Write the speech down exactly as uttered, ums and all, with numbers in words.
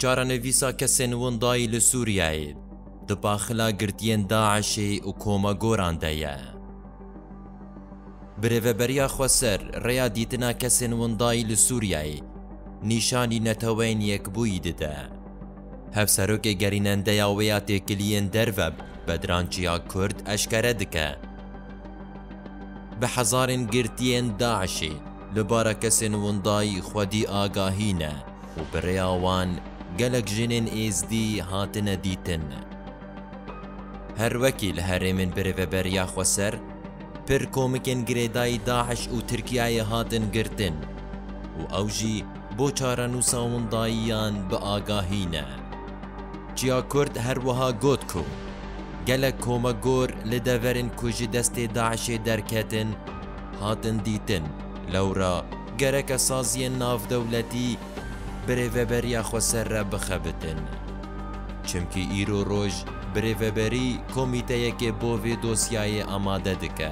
Çarenivîsa kesên windayî li Sûriyeyê di paxila girtiyên DAIŞê û komegoran de ye. Birêveberiya Xweser rêya dîtina kesên windayî li Sûriyeyê nîşanî Neteweyên Yekbûyî dide. Hevserokê gerînendeya wê ya têkiliyên derve Bedran Çiya Kurd eşkere dike, bi hezarên girtiyên DAIŞê li bara kesên windayî xwedî agahî ne û bi rêya wan gelek jinên êzdî hatine dîtin. Her wekî li herêmên Birêveberiya Xweser pir komikên girêdayî DAIŞ û Tirkiyeyê hatin girtin û ew jî bo çarenûsa windayiyan bi agahî ne. Çiya Kurd her wiha got ku gelek komegor li deverên ku ji destê DAIŞê derketin, hatin dîtin, lewra gereke saziyên navdewletî birêveberiya Xweser re bixebitin. Çimkî îro roj birêveberî komîteyekê bo vê dosyayê amade dike.